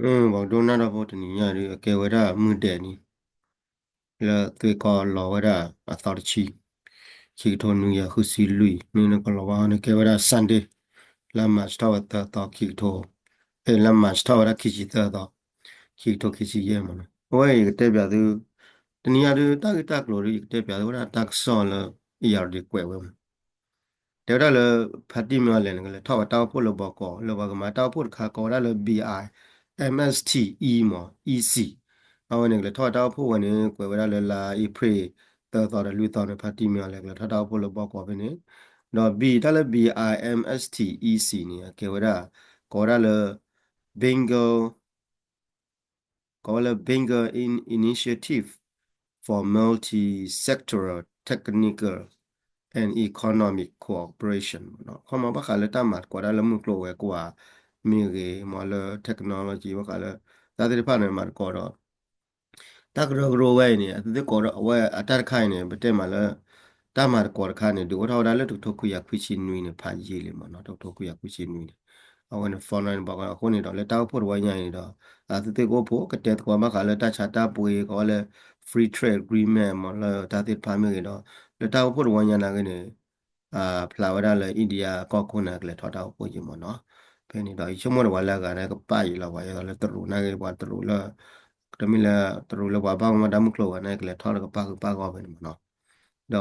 ပှၤဒိကနၣ်တၢ်ဖိတနံၤညါဒုး အကဲဝဲဒၣ်မုၢ်ဒဲးန့ၣ် လၢသွ့ကီလီၤဝဲဒၣ်အသီတဆံ, ခံကထိနွံကယၤဃုဆံလွံၢ် မ့ၢ်နကလီၤဝါန့ၣ် ကဲဝဲဒၣ် Sunday လါမၢ်ၡးထီၣ်ဝဲသၢသီ ခံကထိ, လါမၢ်ၡးထီၣ်ဝဲဒၣ်ခံဆံသၢသီ ခံကထိခံဆံယဲၢ်မးနီၤ. အဝဲအံၤကတဲပၠးသု တနံၤညါဒုး တၢ်ဂ့ၢ်တၢ်ကျိၤဒုး ယကတဲပၠးသုဝဲဒၣ်တၢ်ကစီၣ်လၢ အ့ၣ်ယၤရဒံး ကွဲးဝဲမး တဲဝဲဒၣ်လၢ ဖါတံၢ်မ့ၢ်အီၣ်လဲၣ်န့ၣ် ကလဲၤထီၣ်ဝဲတၢ်အိၣ်ဖှိၣ်လၢဘီကီး လၢပှၤကမၤတၢ်အိၣ်ဖှိၣ်တခါ ကိးဝဲဒၣ်လၢ B I M S T E မး E C အဝဲန့ၣ် ကလဲၤထီၣ်ဝဲတၢ်အိၣ်ဖှိၣ်ဝဲန့ၣ် ကွဲးဝဲဒၣ်လၢလါအ့ဖြ့ၣ် သၢသီဒီးလွံၢ်သီန့ၣ် ဖါတံၢ်မ့ၢ်အီၣ်လဲၣ် ကလဲၤထီၣ်တၢ်အိၣ်ဖှိၣ်လၢဘီကီးဖဲန့ၣ်, ဒီး B တၢ်လၢ B I M S T E C န့ၣ် အကဲဝဲဒၣ် ကိးဝဲဒၣ်လၢ Bengal ကိးဝဲလၢ Bengal Initiative for Multi-Sectoral Technical and Economic Cooperation မးနီၤ. ခီမီဘၣ်ဃးလၢတၢ်မၤသကိးတၢ်လၢမုၢ်ကျိၤဝဲၤကွာ်မ့ၢ်ဂ့ၤ, မ့ၢ်လၢ technology ဘၣ်ဃးလၢ တၢ်သ့ၣ်တဖၣ်န့ၣ် မၤသကိးဒီး တၢ်ကရၢကရိဝဲအံၤန့ၣ် အသုသ့ၣ်ကိးဒီးအဝဲအတၢ်တခါအံၤန့ၣ် ပတဲမးလၢ တၢ်မၤသကိးတခါန့ၣ် ဒုးအိၣ်ထီၣ်ဝဲဒၣ်လၢတကထိခွံကယၤခွံဆံနွံန့ၣ် ဖးယံာ်လံမးနီၤ, တကထိခွံကယၤခွံဆံနွံန့ၣ်, အဝဲန့ၣ် formal န့ၣ် ဘၣ်ဃးအဃိန့ၣ်ဒီး လၢတၢ်အိၣ်ဖှိၣ်တဝီညါအံၤန့ၣ်ဒီး အသုသ့ၣ်ကအိၣ်ဖှိၣ် ကတဲသကိးဘၣ်ဃးလၢတၢ်ဆါတၢ်ပှ့ၤ ကိးဝဲလၢ free trade agreement မး လၢတၢ်သ့ၣ်တဖၣ်မ့ၢ်ဂ့ၤဒီး လၢတၢ်အိၣ်ဖှိၣ်တဝီညါနာ်ဂ့ၤန့ၣ် ဖျါဝဲဒၣ်လၢ India ကီၢ်ခိၣ်န့ၣ် ကလဲၤထီၣ်တၢ်အိၣ်ဖှိၣ်ယံၤမးနီၤ. ဖဲန့ၣ်ဒီး ယဆိကမိၣ်ဒီးပှၤလၢအဂၤန့ၣ် ကပၣ်ယံၤလီၤ ပှၤယဲသိးလၢတရူးနာ်ဂ့ၤ ပှၤတရူးလၢ တမ့ၢ်လၢတရူးလၢပှၤဘၣ်မူဘၣ်ဒါမုၢ်ကျိၤဝဲၤန့ၣ် ကလဲၤထီၣ်လၢကပၣ်ဃုာ်ပၣ်ဂီၢ်ဖဲန့ၣ်မးနီၤ. ဒီး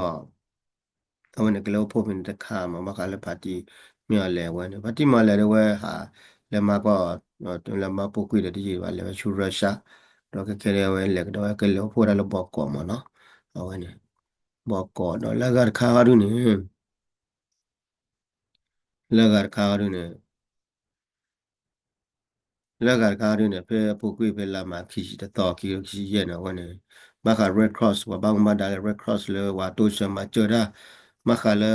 အဝဲန့ၣ်ကလဲၤအိၣ်ဖှိၣ်ဖဲန့ၣ်တခါမး ဘၣ်ဃးလၢဖါတံၢ်မ့ၢ်အီၣ်လဲၣ်ဝဲန့ၣ် ဖါတံၢ်မ့ၢ်အီၣ်လဲၣ်ဒ်ဝဲဟး လဲၤမၤကီၢ် လဲၤမၤပူၤကွံာ်ဒီးတယံာ်ဘၣ် လဲၤဝဲဆူ Russia ဒီးခဲကဲဒ်ဝဲလဲၤကဒီးဝဲကလဲၤအိၣ်ဖှိၣ်ဝဲဒၣ်လၢဘီကီးမးနီၤ. အဝဲန့ၣ် ဘီကီးဒီးလၢအဂၤတခါအီၤဒုန့ၣ် လၢအဂၤတခါအီၤဒုန့ၣ် လၢအဂၤတခါအီၤဒုန့ၣ် ဖဲအပူၤကွံာ်ဖဲလါမးခံဆံတသီ ခံကထိခံဆံယဲၢ်န့ၣ် အဝဲန့ၣ် ဘၣ်ဃး Red Cross ပှၤဘၣ်မူဘၣ်ဒါလၢ Red Cross လၢပှၤတိစၢၤမၤစၢၤတၢ် ဘၣ်ဃးလၢ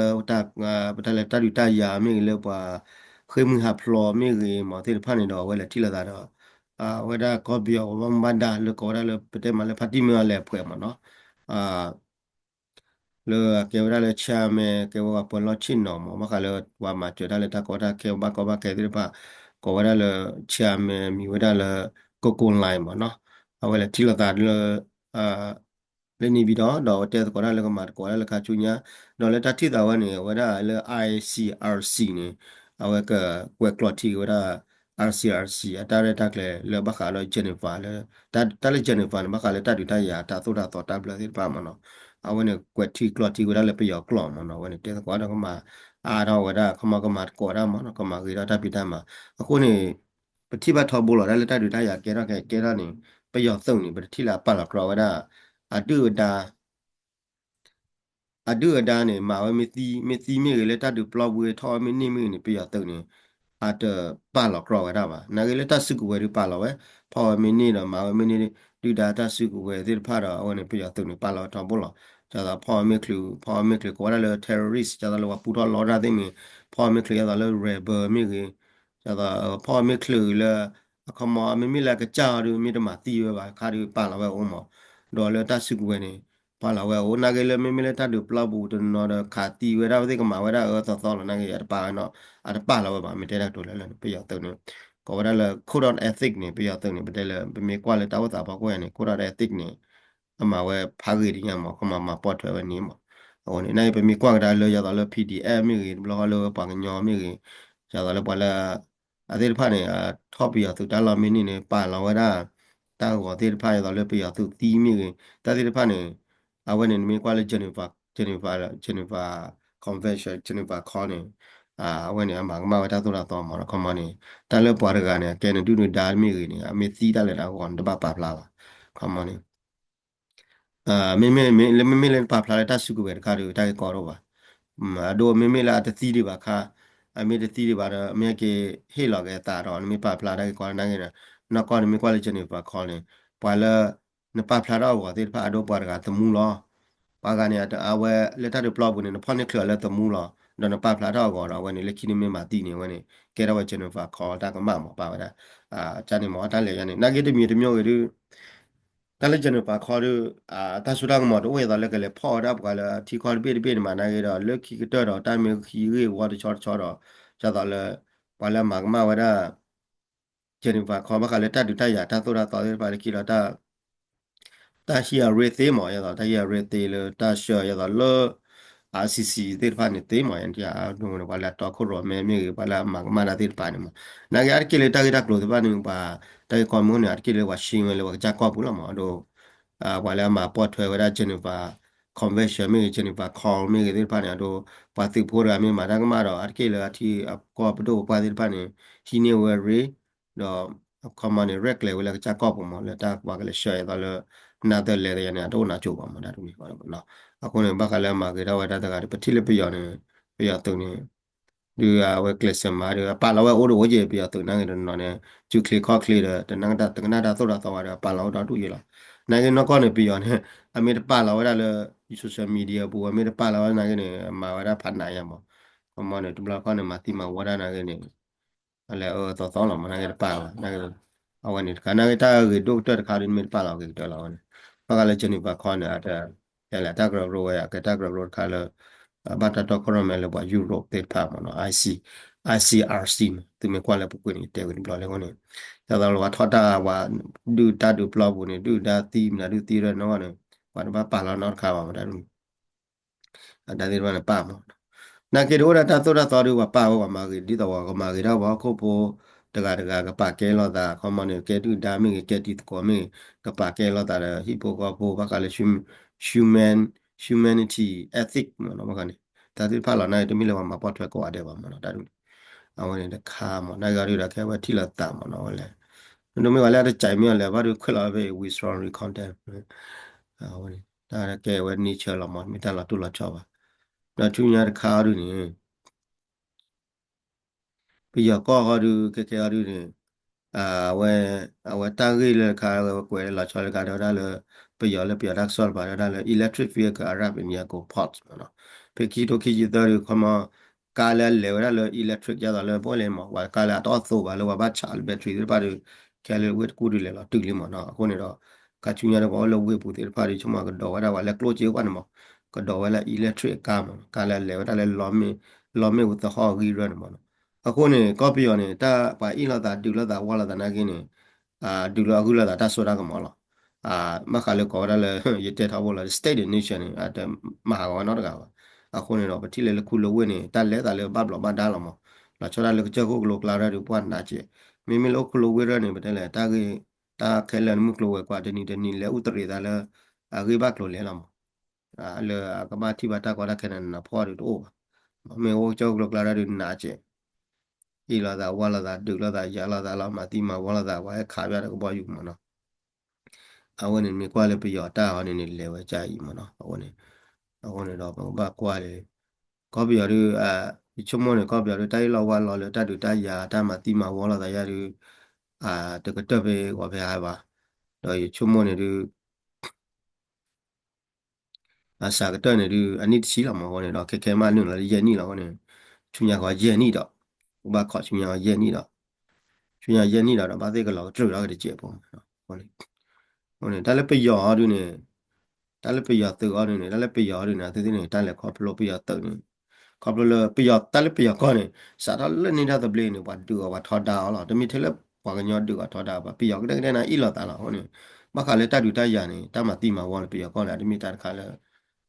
ပတၢ်လဲၤတၢ်ဒုးတၢ်ယၤမ့ၢ်ဂ့ၤ လၢပှၤဃ့ၢ်မှံဟးဖျိးမ့ၢ်ဂ့ၤ မးသ့ၣ်တဖၣ်န့ၣ်ဒီး အဝဲလဲၤထံၣ်လိာ်သးဒီး အဝဲဒၣ်ကီၢ်ပယီၤပှၤဘၣ်မူဘၣ်ဒါလၢကိးဝဲဒၣ်လၢပတဲမးလၢဖါတံၢ်မ့ၢ်အီၣ်လဲၣ်အဖှဲးမးနီၤ လၢအကဲဝဲဒၣ်လၢ chairman ကဲဝဲပှၤပၢၤလီၢ်ဆ့ၣ်နီၤမး ဘၣ်ဃးလၢပှၤမၤစၢၤတၢ်လၢတၢ်ကီတၢ်ခဲဘၣ်ကီဘၣ်ခဲသ့ၣ်တဖၣ် ကိးဝဲဒၣ်လၢ chairman မံၤဝဲဒၣ်လၢ ကိကိလၢ်မးနီၤ အဝဲလဲၤထံၣ်လိာ်သးလၢ လၢန့ၣ်ဘံၤဒီး ဒီးအဝဲတဲသကိးတၢ်လၢကမၤသကိးတၢ်လၢခါဆူညါ ဒီးလၢတၢ်ထံၣ်သးဝဲန့ၣ် အဝဲဒၣ်လၢ I C R C န့ၣ် အဝဲကကွဲးကျိးထံက့ၤဝဲဒၣ် I C R C အတၢ်ရဲၣ်တၢ်ကျဲၤလၢဘၣ်ဃးဒီး Geneva လၢ တၢ်လၢ Geneva န့ၣ် ဘၣ်ဃးလၢတၢ်ဒုးတၢ်ယၤတၢ်သိၣ်တၢ်သီတၢ်ဘျၢသ့ၣ်တဖၣ်မးနီၤ အဝဲန့ၣ် ကွဲးထံကျိးထံဝဲဒၣ်လၢပယီၤကျိာ်မးနီၤ အဝဲန့ၣ် တဲသကိးဒီးကမၤအါထီၣ်ဝဲဒၣ် ခီမီကမၤသကိးတၢ်မးနီၤ ကမၤဂ့ၤထီၣ်တၢ်ဖံးတၢ်မၤ အဃိန့ၣ် ပထံၣ်ဘၣ်ထီဘိလီၤ တၢ်လၢတၢ်ဒုးတၢ်ယၤကဲထီၣ်ကဲထီၣ်န့ၣ် ပယီၤသုးန့ၣ် ပတထံၣ်လၢအပာ်လီၤကြီဝဲဒၣ် အဒုၣ်အဒါ အဒုၣ်အဒါန့ၣ် မၤဝဲမ့ၢ်သံ မ့ၢ်သံမ့ၢ်ဂ့ၤလၢတၢ်ဒုးပျီပူၤထီၣ်ဝဲမ့ၢ်န့ၢ်မ့ၢ်ဂ့ၤန့ၣ် ပယီၤသုးန့ၣ် အတပာ်လီၤကြီဝဲဒၣ်ဘၣ် နာ်ဂ့ၤလၢတၢ်စုကဝဲၤဒုးပာ်လီၤဝဲ ဖီၣ်ဝဲမ့ၢ်န့ၢ်ဒီးမၤဝဲမ့ၢ်န့ၢ် ဒုၣ်ဒါတၢ်စုကဝဲၤသ့ၣ်တဖၣ်ဒီး အဝဲန့ၣ် ပယီၤသုးန့ၣ်ပာ်လီၤဝဲထီဘိလီၤ ဒ်သိးဖီၣ်ဝဲမ့ၢ်ချုး ဖီၣ်ဝဲမ့ၢ်ချုးကိးဝဲဒၣ်လၢ terrorist ဒ်သိးလၢပှၤပူထီၣ်လီတၢ်သ့ၣ်မ့ၢ် ဖီၣ်ဝဲမ့ၢ်ချုးဒ်သိးလၢ rebel မ့ၢ်ဂ့ၤ ဒ်သိး ဖီၣ်ဝဲမ့ၢ်ချုးလၢ အခီမီ မ့မ့ၢ်လၢအကစၢ်အီၤဒုး မ့ၢ်တမၤသံဝဲဘၣ်ခါဒုးပာ်လီၤဝဲအိၣ်မး ဒီးလၢတၢ်စုကဝဲၤန့ၣ် ပာ်လီၤဝဲအိၣ် နာ်ဂ့ၤလၢမ့မ့ၢ်လၢတၢ်ဒုးပျီပူၤတနီၤဒီးခးသံဝဲဒၣ်ဝဲသ့ၣ်ကမၤဝဲဒၣ်အၢသီသီလီၤ နာ်ဂ့ၤအတပာ်ဝဲနီၤ အတပာ်လီၤဝဲဘၣ် မ့ၢ်တဲတၢ်ကတိၤလၢလၢန့ၣ် ပယီၤသုးန့ၣ် ကိးဝဲဒၣ်လၢ code of ethic န့ၣ် ပယီၤသုးန့ၣ် ပတဲလၢ ပမ့ၢ်ကွၢ်လၢတၢ်အိၣ်သးဖီခိၣ်န့ၣ် code of ethic န့ၣ် အမၤဝဲဖးဂ့ၤတညါမး ခီမီမၤပိာ်ထွဲဝဲန့ၣ်မး အဃိန့ၣ် နာ်ဂ့ၤပမ့ၢ်ကွၢ်ကဒါလၢ ဒ်သိးလၢ P D F မ့ၢ်ဂ့ၤ တဘျီဃီလၢပှၤကညီမ့ၢ်ဂ့ၤ ဒ်သိးလၢပှၤလၢ အသ့ၣ်တဖၣ်န့ၣ် ထီၣ်ပယီၤသုးတၢ်လီၢ်မ့ၢ်န့ၢ်န့ၣ် ပာ်လီၤဝဲဒၣ် တၢ်ဂီၤသ့ၣ်တဖၣ် ဒ်သိးလၢပယီၤသုးသံမ့ၢ်ဂ့ၤ တၢ်သ့ၣ်တဖၣ်န့ၣ် အဝဲန့ၣ် နမ့ၢ်ကွၢ်လၢ Geneva Geneva Geneva Convention Geneva Call န့ၣ် အဝဲန့ၣ် အမၤကမၣ်ဝဲတၢ်သိၣ်တၢ်သီမး ခီမီန့ၣ် တၢ်လၢပှၤတဂၤန့ၣ် အကဲနဒုၣ်နဒါမ့ၢ်ဂ့ၤန့ၣ် အမ့ၢ်သံတၢ်လၢတၢ်ဂီၤန့ၣ် တဘၣ်ပာ်ဖျါဘၣ် ခီမီန့ၣ် မ့မ့ၢ်လၢမ့မ့ၢ်လၢနပာ်ဖျါလၢတၢ်စုကဝဲၤတခါဒီး တၢ်ဂ့ၢ်ကီဒိၣ်ဘၣ်. အဒိ မ့မ့ၢ်လၢအတသံဒံးဘၣ်ခါ, အမ့ၢ်တသံဒံးဘၣ်ဒီး မ့ၢ်က့ၤဟ့ၣ်လီၤက့ၤအသးဒီး နမ့ၢ်ပာ်ဖျါတၢ်ဂ့ၢ်ကီနာ်က့ဒီး နီၢ်ကီၢ်နမ့ၢ်ကွၢ်လၢ Geneva Call န့ၣ် ပှၤလၢ နပာ်ဖျါထီၣ်အဂီၤသ့ၣ်တဖၣ် အဒိပှၤတဂၤသမူလီၤ. ပှၤဂၤန့ၣ် အဝဲလၢတၢ်ဒုးပျီပူၤန့ၣ် နဖီၣ်န့ၢ်ချုးအီၤလၢသမူလီၤ. ဒီးနပာ်ဖျါထီၣ်အဂီၤဒီး အဝဲန့ၣ် လၢခံနမ့ၢ်မၤသံန့ၣ် အဝဲန့ၣ် ကဲထီၣ်ဝဲ Geneva Call တၢ်ကမၣ်မး ပာ်ဝဲဒၣ် ကန့ၣ်မး တၢ်လဲၤယါန့ၣ် နာ်က့တမံၤတမံၤဂ့ၤဒုး တၢ်လၢ Geneva Call ဒုး တၢ်စိတၢ်ကမီၤတအိၣ်ဒ်သိးလၢကလဲၤဖီၣ်ဝဲဒၣ်ပှၤလၢထံကီၢ်တဘ့ၣ်တဘ့ၣ်န့ၣ်မး နာ်က့ဒီး လၢခံကတၢၢ်ဒီး တၢ်မ့ၢ်ဟံးဂ့ၢ်ဝီတဆီတဆီဒီး ဒ်သိးလၢ ပှၤလၢအမၤကမၣ်ဝဲဒၣ် Geneva Convention ဘၣ်ဃးလၢတၢ်ဒုးတၢ်ယၤတၢ်သိၣ်တၢ်သီသ့ၣ်တဖၣ်လၢခံဒီး တၢ်ဟံးအရ့သ့မး ယသိး တၢ်ဟံးအရ့သ့လၢတၢ်ဆှၢယသိးလၢ ICC သ့ၣ်တဖၣ်န့ၣ်သ့မး ယန့ၣ် ပှၤလၢအတီခိၣ်ရိၣ်မဲမ့ၢ်ဂ့ၤ ပှၤလၢအမၤကမၣ်တၢ်သ့ၣ်တဖၣ်န့ၣ်မး နာ်က့အါတက့ၢ်လၢတၢ်ဂ့ၢ်တၢ်ကျိၤသ့ၣ်တဖၣ်န့ၣ် ပှၤတၢ်ဂ့ၢ်ကီမုၢ်န့ၣ် အါတက့ၢ်လၢပှၤရှင်းဝဲလၢပှၤကစၢ်ကီၢ်ပူၤလီၤမး အဒိ ပှၤလၢအမၤပိာ်ထွဲဝဲဒၣ် Geneva Convention မ့ၢ်ဂ့ၤ Geneva Call မ့ၢ်ဂ့ၤသ့ၣ်တဖၣ်န့ၣ် အဒိ ပှၤသုးဖိတဂၤမ့ၢ်မၤတၢ်ကမၣ်ဒီး အါတက့ၢ်လၢအထံအကီၢ်ပဒိၣ်ပပှၢ်သ့ၣ်တဖၣ်န့ၣ် ဟံးန့ၢ်ဝဲရ့ ဒီး ခီမီန့ၣ် ရဲၣ်ကျဲၤဝဲလၢကစၢ်ကီၢ်ပူၤမး လၢတၢ်ပှၤကလဲၤဆှၢအသီလၢ နၢ်သလဲသယၤန့ၣ် အတအိၣ်နါကၠိဘၣ်မး တၢ်တမံၤအဃိန့ၣ် ဘၣ်ဃးလၢအမၤဂ့ၤထီၣ်ဝဲဒၣ်တဂၤဒီး ပထံၣ်လၢပယီၤန့ၣ် ပယီၤသုးန့ၣ် ဒုးအဝဲကျဲးစၢးမၤဒီး အပာ်လီၤဝဲအိၣ်ဒီးအိၣ်က့ၤ ပယီၤသုးနာ်က့ၤတနီၤန့ၣ် စုချ့ခီၣ်ချ့ဒီး တကနၣ်တၢ်သိၣ်တၢ်သီဝဲဒီး အပာ်လီၤအိၣ်ဒီဒူၣ်ယဲလီၤ. နာ်က့ၤနီၢ်ကီၢ်န့ၣ် ပယီၤန့ၣ် အမ့ၢ်တပာ်လီၤဝဲဒၣ်လၢ social media ပူၤ အမ့ၢ်တပာ်လီၤဝဲနာ်က့ၤန့ၣ် မၤဝဲဒၣ်ဖးနးယဲမး ခီမီန့ၣ် တဘျီခီန့ၣ် မၤသံမၤဝီဒၣ်နာ်က့ၤန့ၣ် အလဲၤအၢသီသီလီၤမး နာ်က့ၤတပာ်ဘၣ် နာ်က့ၤ အဝဲန့ၣ်တခါ နာ်က့ၤတၢ်ဂ့ၤဒိၣ်ကတၢၢ်တခါဒ်မ့ၢ်တပာ်လီၤဂ့ၤကတၢၢ်လီၤဝဲန့ၣ် ဘၣ်ဃးလၢ Geneva Call န့ၣ် အတ လဲၤတၢ်ကရၢကရိဝဲ အကဲတၢ်ကရၢကရိတခါလၢ ဘၣ်တၢ်တီခိၣ်ရိၣ်မဲလၢပှၤ Europe သ့ၣ်တဖၣ်မးနီၤ IC ICRC မး သုမ့ၢ်ကွၢ်လၢပူၤကွံာ်န့ၣ် တဲဝဲတဘျီလၢအဃိန့ၣ် ဒ်သိးလၢပှၤထီၣ်တၢ်ဝဲ ဒုၣ်ဒါဒုးပျီပူၤန့ၣ် ဒုၣ်ဒါသံမနုၤဒုးသံ နီၢ်ကီၢ်န့ၣ် ပှၤတဘၣ်ပာ်လီၤနီတခါဘၣ်မး တၢ်ဒ်န့ၣ် အတၢ်သ့ၣ်တဖၣ်န့ၣ်ပာ်မး နာ်က့ၤတအိၣ်ဒၣ်တၢ်သိၣ်တၢ်သီဒုး ပှၤပာ်ဝဲပှၤမၤဂ့ၤ ဒ်သိးပှၤကမၤဂ့ၤတၢ်ပှၤဟီၣ်ခိၣ်ဖိ တဂၤတဂၤကပာ်ကဲလိာ်သး ခီမီန့ၣ် ကဲဒုၣ်ဒါမ့ၢ်ဂ့ၤ ကဲတံၤသကိးမ့ၢ်ဂ့ၤ ကပာ်ကဲလိာ်သးဒီး ဟံၣ်ဖိဃီဖိ ဘၣ်ဃးလၢ human humanity ethic မးနီၤ ဘၣ်ဃးန့ၣ် တၢ်သ့ၣ်တဖၣ်လီၤ နာ်က့ၤတမ့ၢ်လၢပှၤမၤပိာ်ထွဲကိးဂၤဒဲးဘၣ်မးနီၤ တၢ်ဒ်န့ၣ် အဝဲန့ၣ်တခါမး နာ်က့ၤအီၤဒုးဒီး ကဲဝဲထံၣ်လိာ်သးမးနီၤ အဝဲလဲၣ် ဒ်မ့ၢ်ပှၤလၢအတကးမ့ၢ်အီၤလဲၣ် ဘၣ်ဒုးခွဲးလီၤဝဲဖဲ withdraw content အဝဲန့ၣ် တၢ်ကဲဝဲ nature လီၤမး တမ့ၢ်တၢ်လီၤတိၢ်လီၤဆီဘၣ် ဒီးဆူညါတခါအီၤဒုးန့ၣ် ပယီၤကီၢ်ဃီဒုး ခဲခဲအီၤဒုးန့ၣ် အဝဲ အဝဲတၢ်ဂ့ၢ်လၢတခါ အဝဲကွဲးလီၤဆီလၢတခါ တဲဝဲဒၣ်လၢ ပယီၤလၢပယီၤတၢ်ကစီၣ်တဖၣ် တဲဝဲဒၣ်လၢ electric vehicle arrive in Yangon port မးနီၤ ဖဲခံကထိခံဆံသၢဒုး ခီမီ ကါလၢအလဲၤဝဲဒၣ်လၢ electric ဒ်သိးလၢ ဘိလဲၣ်မး ပှၤကါလၢအတအီၣ်သိးဘၣ်လၢပှၤဘၣ်ဆးလၢ battery သ့ၣ်တဖၣ်ဒုး ခဲလၢာ်ဝ့ၢ်တကူၣ်ဒုးလဲၤလီၤတုၤလံမးနီၤ အဃိန့ၣ်ဒီး ခါဆူညါဒီး ပှၤအိၣ်လၢဝ့ၢ်ပူၤသ့ၣ်တဖၣ်ဒုး ဆိကမိၣ်ကဒီးဝဲဒၣ်ပှၤလၢကျိၣ်စ့အိၣ်ဘၣ်န့ၣ်မး ကဒီးဝဲလၢ electric အကါမး ကါလၢအလဲၤဝဲဒၣ်လၢ လီမ့ၣ်ဝူသဟီၣ်အဂံၢ်ရၢန့ၣ်မးနီၤ အဃိန့ၣ် ကီၢ်ပယီၤန့ၣ် တၢ်ပှၤအ့ၣ်လိာ်သးဒုးလိာ်သးဝီလိာ်သးနာ်က့ၤန့ၣ် ဒုးလၢအဂုာ်လိာ်သးတၢ်စိတၢ်ကမီၤလီၤ ဘၣ်ဃးလၢကိးဝဲဒၣ်လၢ ယတဲထီဘိလီၤ state and nation န့ၣ် အတမၤဟးဂီၤဝဲနီတဂၤဘၣ် အဃိန့ၣ်ဒီး ပထံၣ်လၢလၢခူလၢဝ့ၢ်န့ၣ် တၢ်လဲၤသးလၢဘၣ်ဘျီးဘၣ်ဒါလီၤမး လီၤဆီဒၣ်လၢကစၢၢ်ခိၣ်ကလိကျါရၢ်ဒုးပှၢ်နးစဲး မ့မ့ၢ်လၢအိၣ်ခူလၢဝ့ၢ်ရၢၢ်န့ၣ် ပတဲလဲၣ် တၢ်ဂ့ၢ် တၢ်ခဲလၢာ်နမုၢ်ကျိၤဝဲၤကွာ်တနံၤတနံၤ လဲၤအူသရ့းသးလၢ အဂ့ၢ်ဘၣ်ကျိၤလဲၤလီၤမး လၢအကဘၣ်ထံၣ်ဘၣ်တၢ်ကီတၢ်ခဲနးနးဖှီၣ်ဒုးတအိၣ်ဘၣ် မ့ၢ်အိၣ်ကစၢၢ်ခိၣ်ကလိကျါရၢၢ်ဒုးနးစဲး အ့ၣ်လိာ်သးဝီလိာ်သးဒုးလိာ်သးယၤလိာ်သးလီၤ မၤသံမၤဝီလိာ်သး ပှၤဟဲခးပျၢ်ဒီးကဘီယူၤမးနီၤ အဝဲန့ၣ်မ့ၢ်ကွၢ်လၢပယီၤတၢ်ဟီန့ၣ်န့ၣ် လဲၤဝဲကအံၤမးနီၤ အဃိန့ၣ် အဃိန့ၣ်ဒီးပကဘၣ်ကွၢ်လၢ ကီၢ်ပယီၤဒုး ယဆိကမိၣ်န့ၣ် ကီၢ်ပယီၤဒုး တၢ်အ့ၣ်လိာ်ဝီလိာ်လၢတၢ်ဒုးတၢ်ယၤ တၢ်မၤသံမၤဝီလိာ်သးယၤဒုး တကတၢၢ်ဖဲဂီၤဖဲဟါဘၣ် ဒီးယဆိကမိၣ်န့ၣ်ဒုး အစှၤကတၢၢ်န့ၣ်ဒုး အနံၣ်တဆံလီၤမးအဃိန့ၣ်ဒီး ခဲခဲမးနုာ်လီၤလၢယဲၢ်နံၣ်လီၤအဃိန့ၣ် ဆူညါဃီယဲၢ်နံၣ်ဒီး ကဘၣ်ခိးဆူညါဃီယဲၢ်နံၣ်ဒီး ဆူညါယဲၢ်နံၣ်ဒီး ဒီးဘၣ်သ့ၣ်ကလီၤကတြူာ်ထီၣ်က့ၤတစဲးဖိ အဃိန့ၣ် တၢ်လၢပယီၤအီၤဒုးန့ၣ် တၢ်လၢပယီၤသုးအီၤဒုးန့ၣ် တၢ်လၢပယီၤအီၤဒုးန့ၣ် အသုသ့ၣ်န့ၣ် တၢ်လဲၤခီဖျိပယီၤသုးန့ၣ် ခီဖျိလၢပယီၤ တၢ်လၢပယီၤကီၢ်န့ၣ် စးထီၣ်လၢန့ၢ်တၢ်သဘျ့န့ၣ် ပှၤဒုးအီၤပှၤထီဒါအီၤလီၤ. တမ့ၢ်ထဲလၢပှၤကညီဒုးအီၤထီဒါဘၣ် ပယီၤကဒဲကဒဲန့ၣ် အ့ၣ်လိာ်သးလီၤ. အဃိန့ၣ် ဘၣ်ဃးလၢတၢ်ဒုးတၢ်ယၤန့ၣ် တၢ်မၤသံမၤဝီလၢပယီၤကီၢ်န့ၣ် တမ့ၢ်တၢ်တခါလၢ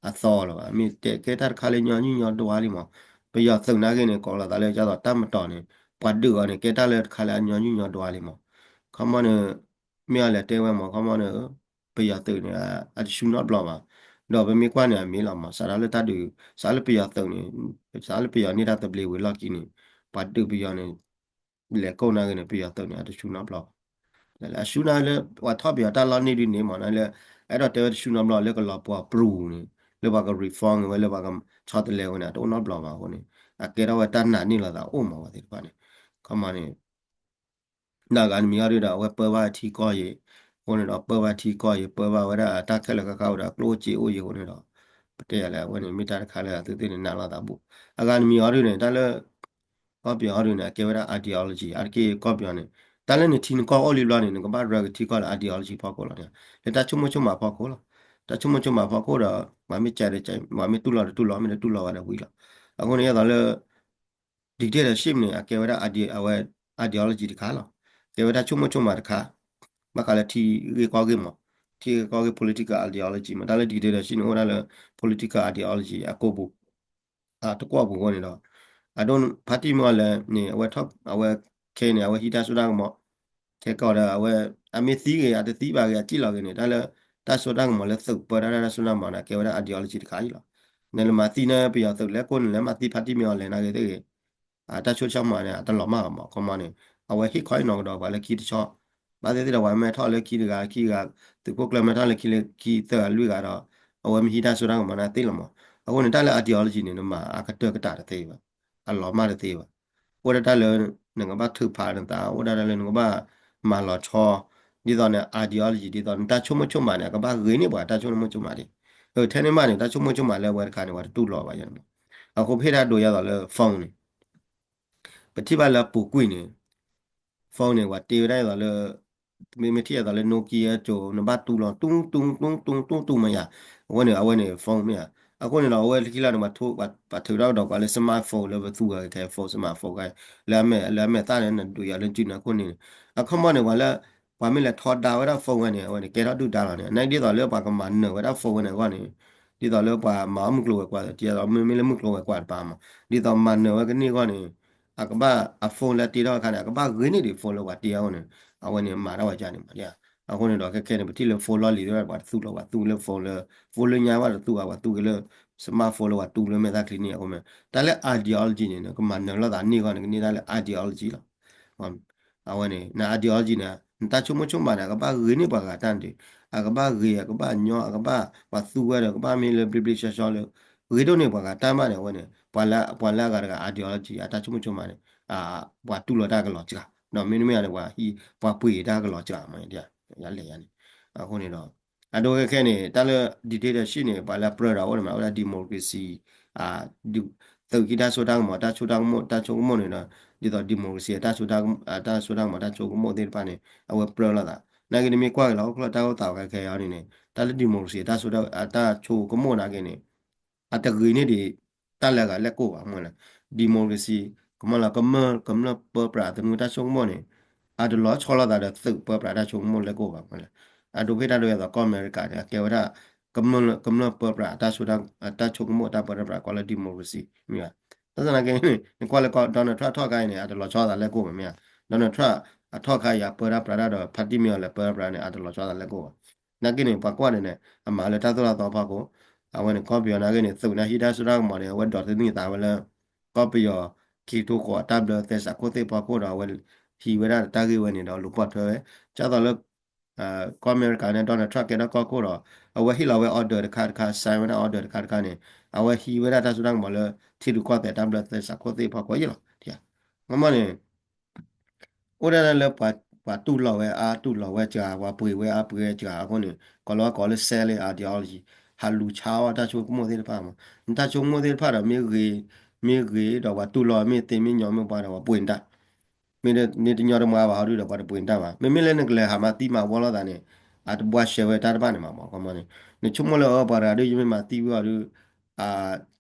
အသီလီၤဘၣ်. မ့ၢ်တဲကဲတၢ်တခါလၢညီနုၢ်ညီဒွါလံမး. ပယီၤသုးနာ်က့န့ၣ် ကိးလိာ်သးလၢဒ်သိးတၢ်မတီၤန့ၣ် ပှၤဒုးအီၤန့ၣ် ကဲတၢ်လၢတခါလၢအညီနုၢ်ညီဒွါလံမး. ခီမီန့ၣ် မ့ၢ်အလဲၤတဲဝဲမး ခီမီန့ၣ် ပယီၤသုးန့ၣ် အတဆူနီတဘျီဘၣ်. ဒီးပမ့ၢ်ကွၢ်န့ၣ် အမ့ၢ်လီၤမး စးထီၣ်လၢတၢ်ဒုး စးလၢပယီၤသုးန့ၣ် စးလၢပယီၤန့ၢ်တၢ်သဘျ့ဝံၤလီၢ်ခံန့ၣ် ပှၤဒုးပယီၤန့ၣ် လဲၤကိးနာ်က့န့ၣ် ပယီၤသုးန့ၣ် အတဆူနီတဘျီဘၣ်. အဆူနာ်လၢ ပှၤထီၣ်ပယီၤတၢ်လီၢ်န့ၢ်ဒုးန့ၣ်မး နာ်လၢ အဲၣ်ဒိးတဲဝဲတဆူနီတဘျီ လၢကလီၤပှီၤပြူၤန့ၣ် လၢပှၤက reform ဝဲ လၢပှၤကဆီတလဲဝဲန့ၣ် အတအိၣ်နီတဘျီဘၣ်အဃိန့ၣ် အကဲထီၣ်ဝဲတၢ်နာ်န့ၢ်လိာ်သးအိၣ်မး ပှၤသ့ၣ်တဖၣ်န့ၣ် ခီမီန့ၣ် ဒီးအဂၤတမံၤအီၤဒုးဒီး အဝဲပၢဘၣ်ထံကီၢ်ယံၤ အဃိန့ၣ်ဒီး ပၢဘၣ်ထံကီၢ်ယံၤ ပၢဘၣ်ဝဲဒၣ်တၢ်ခဲလၢာ်ခဲခါဝဲဒီး ကျိၣ်အိၣ်စ့အိၣ်ယံၤအဃိန့ၣ်ဒီး ပတဲယၤလၢအဝဲန့ၣ် မ့ၢ်တၢ်တခါလၢအသုသ့ၣ်န့ၣ် နာ်လိာ်သးဘူး. အဂၤတမံၤအီၤဒုးန့ၣ် တၢ်လၢ ကီၢ်ပယီၤအီၤဒုးန့ၣ် အကဲဝဲဒၣ် ideology အါတက့ၢ်ကီၢ်ပယီၤန့ၣ် တၢ်လၢနထံနကီၢ်အိၣ်လံဘျီန့ၣ် နကဘၣ်ရၤက့ၤထံကီၢ်လၢ ideology ဖီခိၣ်လီၤ. လၢတၢ်ဆိကမိၣ်ဆိကမးဖီခိၣ်လီၤ. တၢ်ဆိကမိၣ်ဆိကမးဖီခိၣ်ဒီး ပှၤမ့ၢ်ကဲဒီးကဲ ပှၤမ့ၢ်တူၢ်လိာ်ဒီးတူၢ်လိာ် မ့ၢ်တတူၢ်လိာ်ဘၣ်ဒီးဝံၤလီၤ. အဃိန့ၣ် ယသးလၢ dictatorship န့ၣ် အကဲဝဲဒၣ် အဝဲ ideology တခါလီၤ. ကဲဝဲတၢ်ဆိကမိၣ်ဆိကမးတခါ, ဘၣ်ဃးလၢထံဂ့ၢ်ကီၢ်ဂ့ၢ်မး, ထံဂ့ၢ်ကီၢ်ဂ့ၢ် political ideology မး, တၢ်လၢ dictatorship န့ၣ် အိၣ်ဝဲဒၣ်လၢ political ideology အကိာ်ပူၤ တကွီၢ်ပူၤအဃိန့ၣ်ဒီး အဒိ ဖါတံၢ်မ့ၢ်အီၤလဲၣ်န့ၣ် အဝဲထီၣ် အဝဲခဲအံၤန့ၣ် အဝဲဟံးတၢ်စိတၢ်ကမီၤ ခဲကီးဒီး အဝဲ အမ့ၢ်သံဂ့ၤ အတသံဘၣ်ဂ့ၤ အစံၣ်လီၤဂ့ၤန့ၣ် တၢ်လၢတၢ်စိတၢ်ကမီၤလၢသုးပၢတၢ်တၢ်စိတၢ်ကမီၤန့ၣ် ကဲဝဲဒၣ် ideology တခါအံၤလီၤ. နလဲၤမၤသံန့ၣ် ပယီၤသုးလဲၤကိးန့ၣ် လဲၤမၤသံဖါတံၢ်မ့ၢ်အီၤလဲၣ် နာ်ဂ့ၤသ့ၣ်ဂ့ၤ အတၢ်ဆိကမိၣ်ဆိကမးန့ၣ် အတလီၤမၢ်ဘၣ်မး ခီမီန့ၣ် အဝဲဟ့ၣ်ခီဟ့ၣ်နီၤကဒီးပှၤလၢခံတဆီ ဘၣ်သ့ၣ်သ့ၣ်ဒီးပှၤမ့ၢ်ထီၣ်လၢခံတဂၤခံဂၤ သုးခိၣ်ကျၢၢ်မ့ၢ်ထီၣ်လၢခံလၢခံသၢဂၤလွံၢ်ဂၤဒီး အဝဲမ့ၢ်ဟံးတၢ်စိတၢ်ကမီၤန့ၣ်သ့လီၤမး. အဃိန့ၣ် တၢ်လၢ ideology န့ၣ် နမၤအကတၢၢ်ကတၢၢ်တသ့ဘၣ်, အလီၤမၢ်တသ့ဘၣ်. အိၣ်ဒၣ်တၢ်လၢ နကဘၣ်ထုးဖးနသး, အိၣ်ဒၣ်တၢ်လၢနကဘၣ်မၤလီၤဆီ ဒ်သိးန့ၣ် ideology ဒ်သိးနတၢ်ဆိကမိၣ်ဆိကမးန့ၣ် အကဘၣ်ဂ့ၤန့ၢ်ပှၤတၢ်ဆိကမိၣ်ဆိကမးဒံး. ထဲန့ၣ်မးန့ၣ် တၢ်ဆိကမိၣ်ဆိကမးလၢအဝဲတခါန့ၣ် ပှၤတတူၢ်လိာ်ဘၣ်ယဲန့ၣ်မး. အဃိပဟ့ၣ်တၢ်ဒိးယဲသိးလၢ phone န့ၣ် ပထံၣ်ဘၣ်လၢအပူၤကွံာ်န့ၣ် phone န့ၣ် ပှၤတ့ဝဲဒၣ်ယဲသိးလၢ မ့မ့ၢ်ထံၣ်ယဲသိးလၢ Nokia ကၠိ နဘၣ်တူၢ်လီၤ တူၢ်တူၢ်တူၢ်တူၢ်တူၢ်မးယၤ, အဝဲန့ၣ် အဝဲန့ၣ် phone မ့ၢ်ဧါ. အဃိန့ၣ်ဒီး အဝဲလၢခံလီၤန့ၣ် ပှၤထုးထီၣ်ကဒီးပှၤလၢ smartphone လၢပသူဂၤခဲ phone smartphone ခဲ လၢအမဲာ်သၣ်န့ၣ် နဒုးယၤလၢစုန့ၣ်အဃိန့ၣ် အခီမီန့ၣ် ပှၤလၢ ပှၤမ့ၢ်လဲၤထီဒါဝဲဒၣ် phone ဝဲန့ၣ် အဝဲန့ၣ် ကဲထီၣ်ဒုၣ်ဒါလီၤန့ၣ် နာ်က့ဒ်သိးလၢပှၤကမၤနၢၤဝဲဒၣ် phone ဝဲန့ၣ်အဂီၢ်န့ၣ် ဒ်သိးလၢပှၤမၤအီၣ်မုၢ်ကျိၤဝဲၤကွာ် မ့မ့ၢ်လၢမုၢ်ကျိၤဝဲၤကွာ်တပၤမး ဒ်သိးမၤနၢၤဝဲကန့ၢ်အဂီၢ်န့ၣ် အကဘၣ်အ phone လၢတ့ထီၣ်အခါန့ၣ် အကဘၣ်ဂ့ၤန့ၢ်ဒံး phone လၢပှၤတ့အဂီၢ်န့ၣ် အဝဲန့ၣ်မၤတၢ်ဝဲကန့ၣ်မး. အဃိန့ၣ်ဒီး ခဲခဲန့ၣ် ပထံၣ်လၢ phone လီၢ်လံၤသ့ၣ်တဖၣ် ပှၤတသူလီၤ ပှၤသူလၢ phone လၢ phone လၢညါဘၣ်တသူဘၣ် ပှၤသူက့ၤလၢ smartphone လၢပှၤတူၢ်လၢမဲာ်သၣ်ချံန့ၣ် အဃိမး တၢ်လၢ ideology န့ၣ် နကမၤနၢၤလိာ်သးန့ၢ်အဂီၢ်န့ၣ် ကန့ၢ်တၢ်လၢ ideology လီၤ. အဝဲန့ၣ် န ideology န့ၣ် နတၢ်ဆိကမိၣ်ဆိကမးန့ၣ် အကဘၣ်ဂ့ၤန့ၢ်ပှၤဂၤတၢ်န့ၣ် အကဘၣ်ဂ့ၤ အကဘၣ်ညီ အကဘၣ်ပှၤသူဝဲဒီး ကဘၣ်မ့ၢ်လၢဘျ့ဘျ့ဆှီဆှီလၢ ဂ့ၤဒိၣ်န့ၢ်ပှၤဂၤတၢ်မးန့ၣ် အဝဲန့ၣ် ပှၤလၢ ပှၤလၢအဂၤတဂၤ ideology အတၢ်ဆိကမိၣ်ဆိကမးန့ၣ် ပှၤတူၢ်လိာ်တၢ်ကလီၤစှၤ ဒီးမ့တမ့ၢ်န့ၣ် ပှၤဟံး ပှၤပှ့ၤတၢ်ကလီၤစှၤမး ယလဲၤယၤန့ၣ် အဃိန့ၣ်ဒီး အဒိခဲခဲန့ၣ် တၢ်လၢ dictatorship န့ၣ် ပှၤလၢအပြၢဒီးအိၣ်န့ၣ်မး အိၣ်ဒၣ် democracy သုးက့တၢ်စိတၢ်ကမီၤ တၢ်ဆိကမိၣ် တၢ်ဆိကမိၣ်န့ၣ်ဒီး ဒ်သိး democracy တၢ်ဆိကမိၣ် တၢ်ဆိကမိၣ်သ့ၣ်တဖၣ်န့ၣ် အဝဲပြၢလိာ်သး နာ်က့နမ့ၢ်ကွၢ်က့ၤလီၤ အိၣ်ခိးတၢ်အိၣ်သးခဲခဲအံၤန့ၣ်န့ၣ် တၢ်လၢ democracy တၢ်ဆိကမိၣ်နာ်က့န့ၣ် အတဂ့ၤန့ၢ်ဒံး တၢ်လၢအဂၤလဲၣ်ကိၣ်ဘၣ်မ့ၢ်လၢ democracy ကမၣ်လီၤ ကမျၢၢ်ပၢပြးသနူတၢ်ဆိကမိၣ်န့ၣ် အတလီၤဆီလိာ်သးဒီးသုးပၢပြးတၢ်ဆိကမိၣ်လဲၣ်ကိၣ်ဘၣ်မ့ၢ်လၢ အဒိဖဲတၢ်ဒိယဲသိးကီၢ်အမဲရကၤန့ၣ် အကဲဝဲဒၣ် ကမျၢၢ်ပၢပြး တၢ်ဆိကမိၣ်တၢ်ပၢတၢ်ပြးကိးလၢ democracy မ့ၢ်ဘၣ် ဘၣ်ဆၣ်သနာ်က့ နကွၢ်လၢ Donald Trump ထီၣ်ခါအံၤန့ၣ် အတလီၤဆီသးလဲၣ်ကိၣ်ဘၣ်မ့ၢ်ဧါ Donald Trump အထီၣ်ခါအံၤအပၢတၢ်ပြးတၢ်ဒီး ဖါတံၢ်မ့ၢ်အီၤလဲၤပၢတၢ်ပြးန့ၣ် အတလီၤဆီသးလဲၣ်ကိၣ်ဘၣ် နာ်က့န့ၣ် ပှၤကွၢ်န့ၣ်န့ၣ် အမၤလၢတၢ်သိၣ်တၢ်သီဖီခိၣ် အဝဲန့ၣ် ကီၢ်ပယီၤနာ်က့န့ၣ် သုးန့ၣ်ဟံးတၢ်စိတၢ်ကမီၤန့ၣ် အဝဲဒိးသန့ၤသးဝဲလၢ ကီၢ်ပယီၤ ခံကထိဃိး တၢ်ဘျၢသဲစးခိၣ်သ့ၣ်ဖီခိၣ်ဒီး အဝဲဟံးဝဲဒၣ်တၢ်ဂ့ၢ်ဝဲန့ၣ်ဒီး လူၤပိာ်ထွဲဝဲ ဒ်သိးလၢ ကီၢ်အမဲရကၤန့ၣ် Donald Trump ကဲထီၣ်ကီၢ်ခိၣ်ဒီး အဝဲဟ့ၣ်လီၤဝဲ order တခါတခါ sign ဝဲဒၣ် order တခါတခါန့ၣ် အဝဲဟံးဝဲဒၣ်တၢ်စိတၢ်ကမီၤလၢ ထံရူၢ်ကီၢ်သဲးတၢ်ဘျၢသဲစးခိၣ်သ့ၣ်ဖီခိၣ်အံၤလီၤ. မ့ၢ်န့ၣ် အိၣ်ဒၣ်လၢပှၤတူၢ်လိာ်ဝဲအါတူၢ်လိာ်ဝဲစှၤ ပှၤပှ့ၤဝဲအါပှ့ၤဝဲစှၤအဃိန့ၣ် ကိးလီၤဝဲကိးလၢ selling ideology ဟးလူၤဆါအီၣ်တၢ်ဆိကမိၣ်သ့ၣ်တဖၣ်မး နတၢ်ဆိကမိၣ်သ့ၣ်တဖၣ်ဒီးမ့ၢ်ဂ့ၤ မ့ၢ်ဂ့ၤဒီးပှၤတူၢ်လိာ်မ့ၢ်သ့မ့ၢ်ညီမ့ၢ်ပှၤဒီးပှ့ၤနတၢ် မ့ၢ်တညီတမွါဘၣ်ဟီဒုဒီးပှၤတပှ့ၤနတၢ်ဘၣ် မ့မ့ၢ်လၢနကလဲၤဟးမၤသံမၤဝီလိာ်သးန့ၣ် အတဘှါရှဲဝဲတၢ်တဖၣ်န့ၣ်မးမး ခီမီန့ၣ် နဆိကမိၣ်လၢအၢပှၤတဂၤဒုးယမ့ၢ်မၤသံဝံၤအီၤဒုး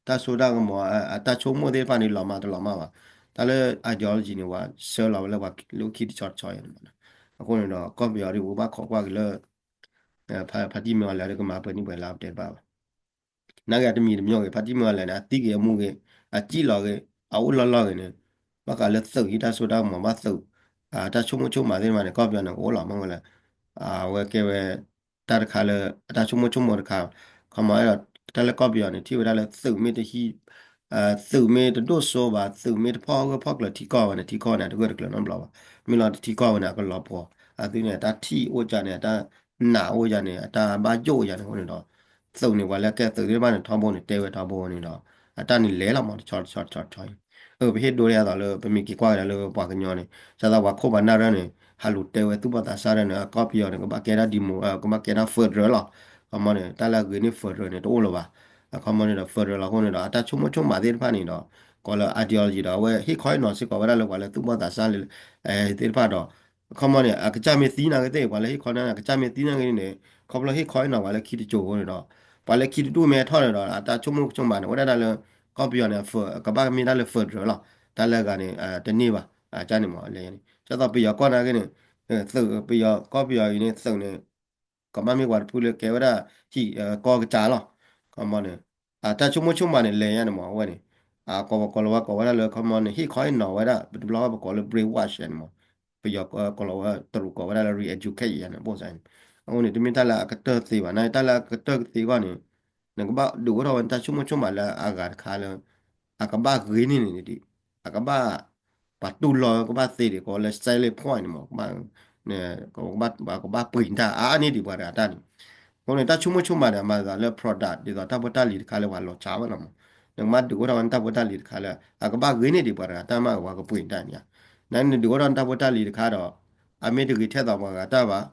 တၢ်စိတၢ်ကမီၤ အတၢ်ဆိကမိၣ်သ့ၣ်တဖၣ်န့ၣ် လီၤမးတလီၤမးဘၣ် တၢ်လၢ ideology န့ၣ် ပှၤဆှၢလီၤဝဲလၢပှၤလၢခံတဆီတဆီအံၤန့ၣ်မး အဃိန့ၣ်ဒီး ကီၢ်ပယီၤဒုး ပဘၣ်ခိးကွၢ်က့ၤလၢ ဖါတံၢ်မ့ၢ်အီၤလဲၣ်ဒုးကမၤပှဲၤနံၣ်ပှဲၤလါပတဲတဘၣ်ဘၣ် နာ်က့အတမံၤတမံၤဂ့ၤ ဖါတံၢ်မ့ၢ်အီၤလဲၣ်န့ၣ် အသံဂ့ၤအမူဂ့ၤ အစံၣ်လီၤဂ့ၤ အအိၣ်လီၢ်လီၢ်ဂ့ၤန့ၣ် ဘၣ်ဃးလၢသုးဟံးတၢ်စိတၢ်ကမီၤဘၣ်သုး တၢ်ဆိကမိၣ်ဆိကမးသ့ၣ်တဖၣ်န့ၣ် ကီၢ်ပယီၤန့ၣ် ကအိၣ်လီၤမ့ၢ်ဝဲလၢ အဝဲကဲဝဲ တၢ်တခါလၢ အတၢ်ဆိကမိၣ်ဆိကမးတခါ ခီမီဒီး တၢ်လၢကီၢ်ပယီၤန့ၣ် ထံၣ်ဝဲဒၣ်လၢသုးမ့ၢ်တဟံး သုးမ့ၢ်တဒိၣ်စိဘၣ် သုးမ့ၢ်တဖီၣ်ဂၢၢ်ဖီၣ်ကျၢၤထံကီၢ်ဝဲန့ၣ် ထံကီၢ်န့ၣ် အတဂၢၢ်တကျၢၤနီတဘျီဘၣ် မ့ၢ်လီၤတထံကီၢ်ဝဲန့ၣ် အကလီၤပှီၤ အသုန့ၣ် အတၢ်ထံၣ်အိၣ်ကန့ၣ် အတၢ်နာ်အိၣ်ကန့ၣ် အတၢ်ဘၣ်ယိၣ်ကန့ၣ်အဃိန့ၣ်ဒီး သုးန့ၣ် ပှၤလၢကဲသုးသ့ၣ်တဖၣ်န့ၣ် ထီဘိန့ၣ် တဲဝဲထီဘိန့ၣ်ဒီး အတၢ်န့ၣ်လဲၤလီၤမး တဆီတဆီတဆီတဆီအံၤ အၢ ပဟ့ၣ်ဒိဒ်သိးလၢ ပမ့ၢ်က့ၤကွၢ်ကဒါလၢပှၤကညီန့ၣ် ဒ်သိးပှၤခိၣ်ပှၤနၢ်ရၢၢ်န့ၣ် ဟးလူၤတဲဝဲသူၣ်ဘီၣ်သးစၢ်ရၢၢ်န့ၣ် ကီၢ်ပယီၤန့ၣ် ကဘၣ်ကဲဒၣ် demo ကဘၣ်ကဲဒၣ် federal လီၤ ခီမီန့ၣ် တၢ်လၢအဂ့ၤန့ၢ် federal န့ၣ် တအိၣ်လၢၤဘၣ် အခီမီန့ၣ်ဒီး federal လီၤအဃိန့ၣ်ဒီး အတၢ်ဆိကမိၣ်ဆိကမးသ့ၣ်တဖၣ်န့ၣ်ဒီး ကိးလၢ ideology ဒီး အဝဲဟ့ၣ်ခီဟ့ၣ်နီၤစ့ၢ်ကီးဝဲဒၣ်လၢပှၤလၢသူၣ်ဘီၣ်သးစၢ်လၢ သ့ၣ်တဖၣ်ဒီး အခီမီန့ၣ် အကစၢ်မ့ၢ်သံနာ်က့သ့ၣ် ပှၤလၢဟ့ၣ်ခီန့ၣ် အကစၢ်မ့ၢ်သံနာ်က့န့ၣ် ခီဖျိဟ့ၣ်ခီဟ့ၣ်နီၤပှၤလၢခံတစိၤအဃိန့ၣ်ဒီး ပှၤလၢခံတဒူၣ်မ့ၢ်ထီၣ်န့ၣ်ဒီး အတၢ်ဆိကမိၣ်ဆိကမးန့ၣ် အိၣ်ဒၣ်တၢ်လၢ ကီၢ်ပယီၤန့ၣ် ကဘၣ်မ့ၢ်တၢ်လၢ federal လီၤ တၢ်လၢအဂၤန့ၣ် တန့ၢ်ဘၣ် ကန့ၣ်မး လဲၤန့ၣ် ဒ်သိးပယီၤကီၢ်နာ်က့န့ၣ် သုးပယီၤကီၢ်ပယီၤအံၤန့ၣ် သုးန့ၣ် ကဘၣ်မ့ၢ်ပှၤတဖုလၢကဲဝဲဒၣ်ဟံၣ်ကီၢ်ကစၢ်လီၤ. ခီမီန့ၣ် အတၢ်ဆိကမိၣ်ဆိကမးန့ၣ် လဲၤညါန့ၣ်မး အဝဲန့ၣ် အကိးပကိးလီၤဝဲကိးဝဲဒၣ်လၢ ခီမီန့ၣ် ဟ့ၣ်ခီဟ့ၣ်နီၤဝဲဒၣ် ပတဘျီပကိးလၢ brainwash န့ၣ်မး ပယီၤကိးလီၤဝဲ တရူးကိးဝဲဒၣ်လၢ re-educate ယၤန့ၣ် ဘၣ်ဆၣ်န့ၣ် အဃိန့ၣ် တမ့ၢ်တၢ်လၢအကတၢၢ်ကသ့ဘၣ် နာ်က့တၢ်လၢအကတၢၢ်ကသ့အဂီၢ်န့ၣ် နကဘၣ်ဒုးအိၣ်ထီၣ်ဝဲနတၢ်ဆိကမိၣ်ဆိကမးလၢအဂၤတခါလၢ အကဘၣ်ဂ့ၤန့ၢ်န့ၣ်ဒံး အကဘၣ် ပှၤတူၢ်လီၤကဘၣ်သ့ဒံး ကိးလၢ selling point န့ၣ်မး ကဘၣ်ပှ့ၤတၢ်အါန့ၢ်ဒံးပှၤတဂၤတၢ်န့ၣ်. အဃိန့ၣ် တၢ်ဆိကမိၣ်ဆိကမးန့ၣ် အမၤသးလၢ product ဒ်သိးတၢ်ဖိတၢ်လံၤတခါလၢပှၤလီၤဆါဝဲလီၤမး နကဘၣ်ဒုးအိၣ်ထီၣ်ဝဲနတၢ်ဖိတၢ်လံၤတခါလၢ အကဘၣ်ဂ့ၤန့ၢ်ဒံးပှၤတဂၤတၢ်မး ပှၤကပှ့ၤတၢ်န့ၣ်ဧါ. နနဒုးအိၣ်ထီၣ်နတၢ်ဖိတၢ်လံၤတခါဒီး အမ့ၢ်တဂ့ၤထဲသိးပှၤဂၤတၢ်ဘၣ်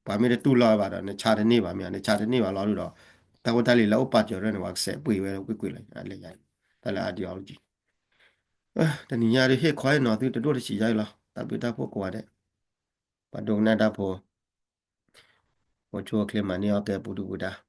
ပှၤမ့ၢ်တတူၢ်လီၤဘၣ်ဒီး နဆါတန့ၢ်ဘၣ်မ့ၢ် နဆါတန့ၢ်ဘၣ်လီၤဒုးဒီး တၢ်ဖိတၢ်လံၤလၢအိၣ်ပာ်စၢၤရဲၣ်န့ၣ် ပှၤကစဲးပှ့ၤဝဲကွ့ၢ်ကွ့ၢ်လီၤ လၢယၤ တၢ်လၢ ideology တနံၤညါဒုးဟ့ၣ်ခီဟ့ၣ်နီၤသုတဒိၣ်တဆံးယါအံၤလီၤ တၢ်ဘျုးတၢ်ဖှိၣ်ကိးဂၤဒဲး ပှၤဒိကနၣ်တၢ်ဖိ အိၣ်ဆူၣ်အိၣ်ချ့မၤန့ၢ်အီၣ်ကဲပူၤဒုၣ်ပူၤဒါ